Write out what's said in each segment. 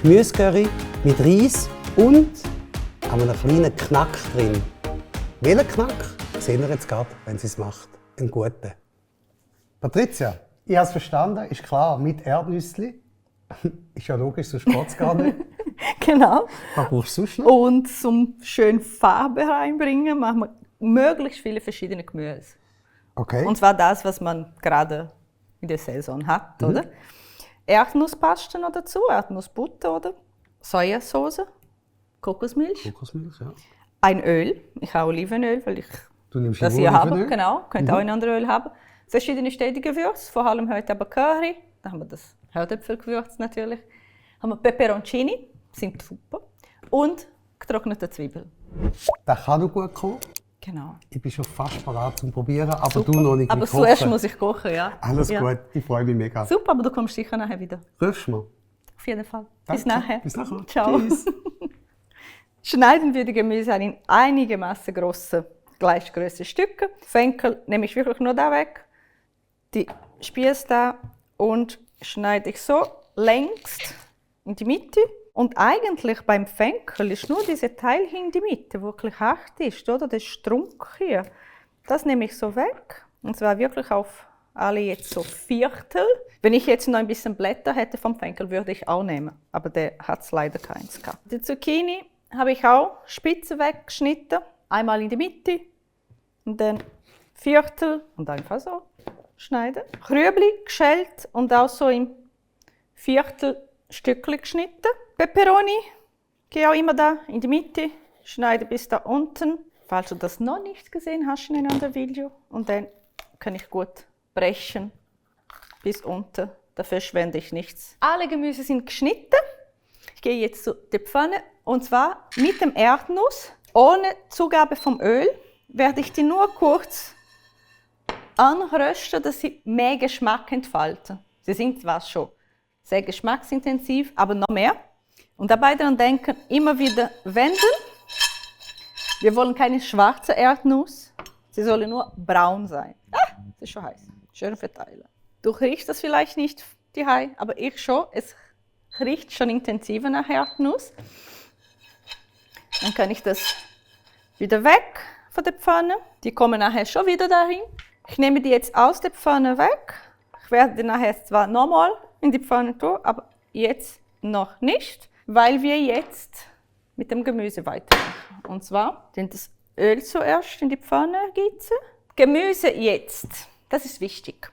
Gemüsecurry mit Reis und einem kleinen Knack drin. Welcher Knack? Sehen wir jetzt gerade, wenn sie es macht. Einen guten. Patricia, ich habe es verstanden, ist klar, mit Erdnüssli. Ist ja logisch, sonst geht es gar nicht. Genau. Was brauchst du sonst noch? Und zum schön Farbe reinbringen, machen wir möglichst viele verschiedene Gemüse. Okay. Und zwar das, was man gerade in der Saison hat, oder? Erdnusspaste noch dazu, Erdnussbutter oder Sojasauce, Kokosmilch, Kokosmilch, ja. ein Öl. Ich habe Olivenöl, weil ich Du nimmst das ja hier habe. Olivenöl? Genau, könnt auch ein anderes Öl haben. Verschiedene Gewürze, vor allem heute aber Curry. Da haben wir das Herdöpfelgewürz natürlich. Haben wir Peperoncini, sind super. Und getrocknete Zwiebeln. Das kann noch gut kommen. Genau. Ich bin schon fast bereit zum Probieren, aber Super. du noch nicht Aber mit zuerst Kochen. muss ich kochen, ja. Alles Ja. gut, ich freue mich mega. Super, aber du kommst sicher nachher wieder. Rufst du mal? Auf jeden Fall. Danke. Bis nachher. Bis nachher. Ciao. Tschüss. Schneiden wir die Gemüse in einigermaßen große, gleichgröße Stücke. Fenkel nehme ich wirklich nur da weg. Die Spieße da und schneide ich so längst in die Mitte. Und eigentlich beim Fenkel ist nur dieser Teil hier in die Mitte, wo wirklich hart ist, oder? Der Strunk hier. Das nehme ich so weg. Und zwar wirklich auf alle jetzt so Viertel. Wenn ich jetzt noch ein bisschen Blätter hätte vom Fenkel, würde ich auch nehmen. Aber der hat es leider keins gehabt. Die Zucchini habe ich auch spitze weggeschnitten. Einmal in die Mitte und dann Viertel und einfach so schneiden. Rüebli geschält und auch so im Viertelstückchen geschnitten. Peperoni gehe auch immer da in die Mitte, schneide bis da unten. Falls du das noch nicht gesehen hast in einem anderen Video. Und dann kann ich gut brechen bis unten. Da verschwende ich nichts. Alle Gemüse sind geschnitten. Ich gehe jetzt zu der Pfanne und zwar mit dem Erdnuss. Ohne Zugabe vom Öl werde ich die nur kurz anrösten, dass sie mehr Geschmack entfalten. Sie sind zwar schon sehr geschmacksintensiv, aber noch mehr. Und dabei daran denken, immer wieder wenden. Wir wollen keine schwarze Erdnuss, sie soll nur braun sein. Es ist schon heiß. Schön verteilen. Du riechst das vielleicht nicht, die Hai, aber ich schon. Es riecht schon intensiver nach Erdnuss. Dann kann ich das wieder weg von der Pfanne. Die kommen nachher schon wieder dahin. Ich nehme die jetzt aus der Pfanne weg. Ich werde die nachher zwar nochmal in die Pfanne tun, aber jetzt noch nicht, weil wir jetzt mit dem Gemüse weitermachen. Und zwar das Öl zuerst in die Pfanne gießen. Gemüse jetzt, das ist wichtig.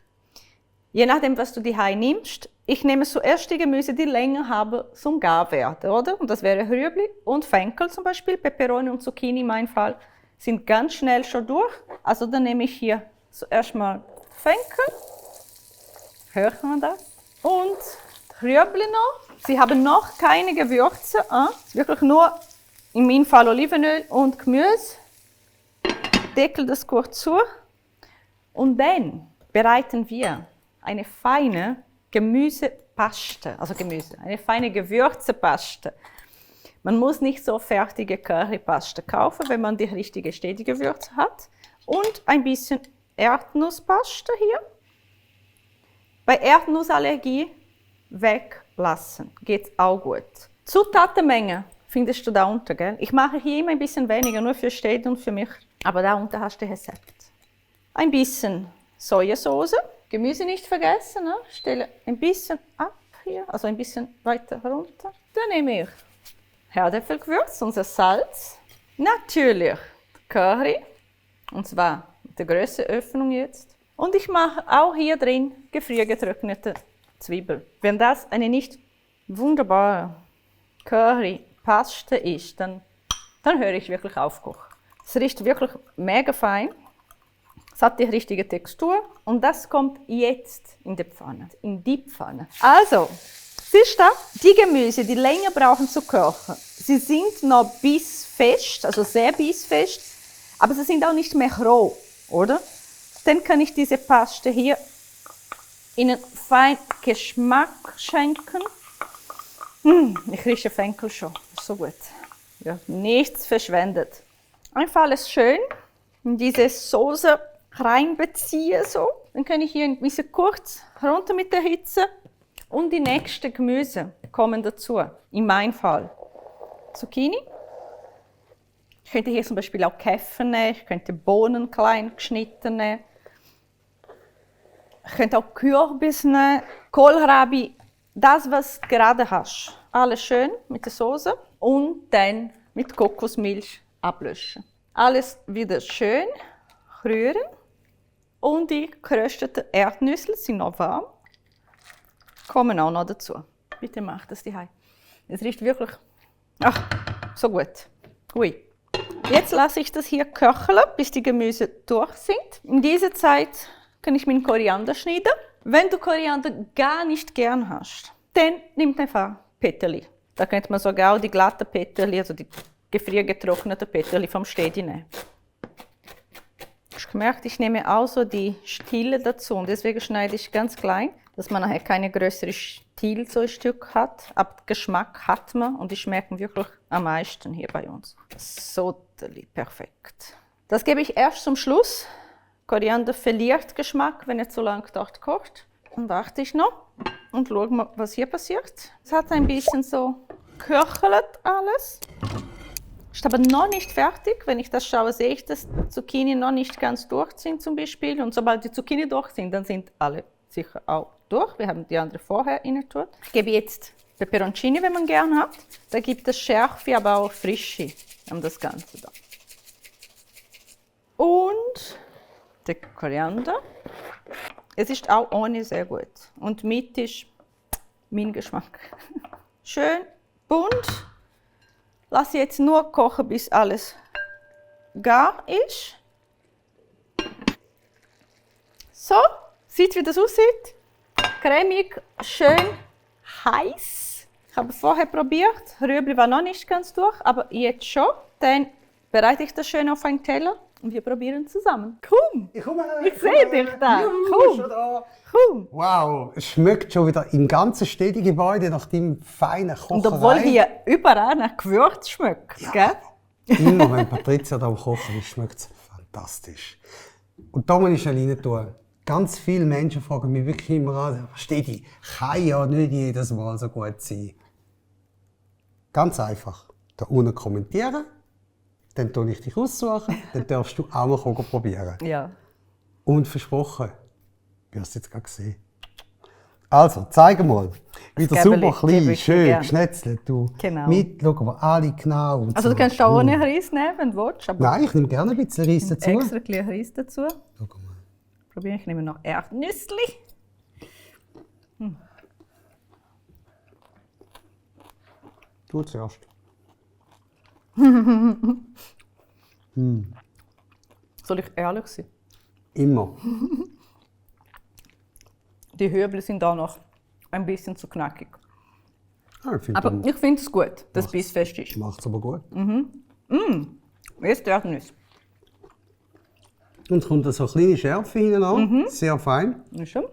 Je nachdem, was du die Hai nimmst, ich nehme zuerst die Gemüse, die länger haben zum Garwerden, oder? Und das wäre Rüebli und Fenkel zum Beispiel, Peperoni und Zucchini in meinem Fall, sind ganz schnell schon durch. Also dann nehme ich hier zuerst mal Fenkel, hört man das? Und Rüebli noch. Sie haben noch keine Gewürze, wirklich nur in meinem Fall Olivenöl und Gemüse. Deckel das kurz zu und dann bereiten wir eine feine Gemüsepaste, eine feine Gewürzepaste. Man muss nicht so fertige Currypaste kaufen, wenn man die richtige Gewürze hat. Und ein bisschen Erdnusspaste hier. Bei Erdnussallergie weglassen, geht auch gut. Zutatenmenge findest du da unten, gell? Ich mache hier immer ein bisschen weniger, nur für Städte und für mich. Aber da unten hast du das Rezept. Ein bisschen Sojasauce. Gemüse nicht vergessen, ne? Stelle ein bisschen ab hier, also ein bisschen weiter runter. Dann nehme ich Herdöpfelgewürz, unser Salz. Natürlich Curry, und zwar mit der größten Öffnung jetzt. Und ich mache auch hier drin gefriergetrocknete Zwiebeln. Wenn das eine nicht wunderbare Currypaste ist, dann höre ich wirklich auf kochen. Es riecht wirklich mega fein. Es hat die richtige Textur und das kommt jetzt in die Pfanne. Also, siehst du, die Gemüse, die länger brauchen zu kochen, sie sind noch bissfest, also sehr bissfest, aber sie sind auch nicht mehr roh, oder? Dann kann ich diese Paste hier ihnen fein Geschmack schenken. Ich rieche Fenkel schon, so gut. Ja, nichts verschwendet. Einfach alles schön in diese Soße reinbeziehen, so. Dann kann ich hier ein bisschen kurz runter mit der Hitze. Und die nächsten Gemüse kommen dazu. In meinem Fall Zucchini. Ich könnte hier zum Beispiel auch Käfer nehmen, ich könnte Bohnen klein geschnitten nehmen. Ich könnte auch Kürbis nehmen, Kohlrabi, das, was du gerade hast. Alles schön mit der Soße und dann mit Kokosmilch ablöschen. Alles wieder schön rühren und die gerösteten Erdnüsse sind noch warm. Kommen auch noch dazu. Bitte mach das daheim. Es riecht wirklich so gut. Ui. Jetzt lasse ich das hier köcheln, bis die Gemüse durch sind. In dieser Zeit kann ich meinen Koriander schneiden. Wenn du Koriander gar nicht gern hast, dann nimm einfach Peterli. Da könnte man sogar auch die glatten Peterli, also die gefriergetrockneten Peterli vom Städti nehmen. Ich gemerkt, ich nehme auch so die Stiele dazu und deswegen schneide ich ganz klein, dass man nachher keine größere Stiel so ein Stück hat. Aber Geschmack hat man und die schmecken wirklich am meisten hier bei uns. So perfekt. Das gebe ich erst zum Schluss. Koriander verliert Geschmack, wenn er zu lange dort kocht. Dann warte ich noch und schaue mal, was hier passiert. Es hat ein bisschen so köchelt alles. Ist aber noch nicht fertig. Wenn ich das schaue, sehe ich, dass die Zucchini noch nicht ganz durch sind zum Beispiel. Und sobald die Zucchini durch sind, dann sind alle sicher auch durch. Wir haben die andere vorher rein. Ich gebe jetzt Peperoncini, wenn man gerne hat. Da gibt es Schärfe, aber auch Frische an das Ganze da. Und der Koriander. Es ist auch ohne sehr gut. Und mit ist mein Geschmack. Schön bunt. Lasse jetzt nur kochen, bis alles gar ist. So, sieht wie das aussieht. Cremig, schön heiß. Ich habe vorher probiert. Rüebli war noch nicht ganz durch, aber jetzt schon. Dann bereite ich das schön auf einen Teller und wir probieren zusammen. Komm! Ich komme! Ich sehe dich da! Komm! Komm! Wow, es schmeckt schon wieder im ganzen Städtegebäude nach dem feinen Kocherei. Und obwohl hier überall nach Gewürz schmeckt, gell? Immer wenn Patricia da am Kochen ist, schmeckt es fantastisch. Und da muss ich schnell rein tun. Ganz viele Menschen fragen mich wirklich immer an, Städti, kann ja nicht jedes Mal so gut sein. Ganz einfach. Da unten kommentieren, dann tue ich dich aussuchen, dann darfst du auch mal probieren. Ja. Und versprochen, du hast es jetzt gerade gesehen. Also, zeig mal. Wieder Gäbeli, super klein, gebe ich dir schön gern. geschnetzelt. Du. Genau. Mit, schauen wir alle genau. Und Also du kannst auch ohne Reis nehmen, wenn du willst. Aber Nein, ich nehme gerne ein bisschen Reis dazu. extra ein bisschen Reis dazu. Schau mal. Probiere ich nehme noch Erdnüsse. Du zuerst. Soll ich ehrlich sein? Immer. Die Hübel sind auch noch ein bisschen zu knackig. Ja, Aber ich finde es gut, dass es bissfest ist. Macht es aber gut. Jetzt die Erdnüsse. Und es kommt so eine kleine Schärfe hinten an. Sehr fein. Ist schon?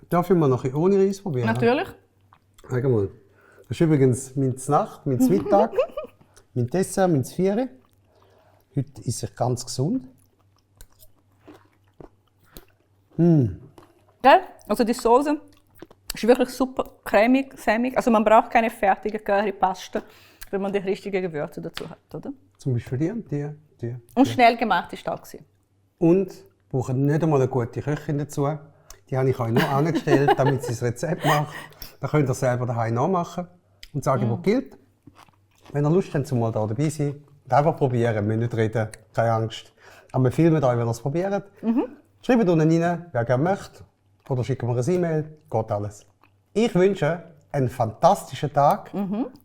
Darf ich mal noch ein bisschen ohne Reis probieren? Natürlich. Schau mal. Das ist übrigens meine Nacht, mein Mittag, mein Dessert, mein Viere. Heute ist es ganz gesund. Gell? Also die Soße ist wirklich super cremig, sämig. Also man braucht keine fertige Currypaste, wenn man die richtigen Gewürze dazu hat, oder? Zum Beispiel die. Und schnell gemacht ist auch gewesen. Und brauchen nicht einmal eine gute Köchin dazu. Die habe ich euch nur angestellt, damit sie das Rezept macht. Dann könnt ihr selber daheim nachmachen und sagen, was gilt. Wenn ihr Lust habt, mal da dabei sein und einfach probieren. Wir müssen nicht reden, keine Angst. Aber wir filmen euch, wenn ihr es probiert. Schreibt unten rein, wer gerne möchte. Oder schickt mir eine E-Mail. Geht alles. Ich wünsche einen fantastischen Tag.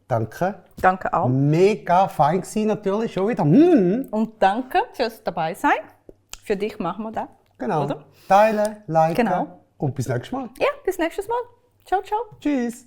Danke. Danke auch. Mega fein gewesen, natürlich schon wieder. Und danke fürs Dabeisein. Für dich machen wir das. Genau. Oder? Teilen, liken Genau. und bis nächstes Mal. Ja, bis nächstes Mal. Ciao, ciao. Tschüss.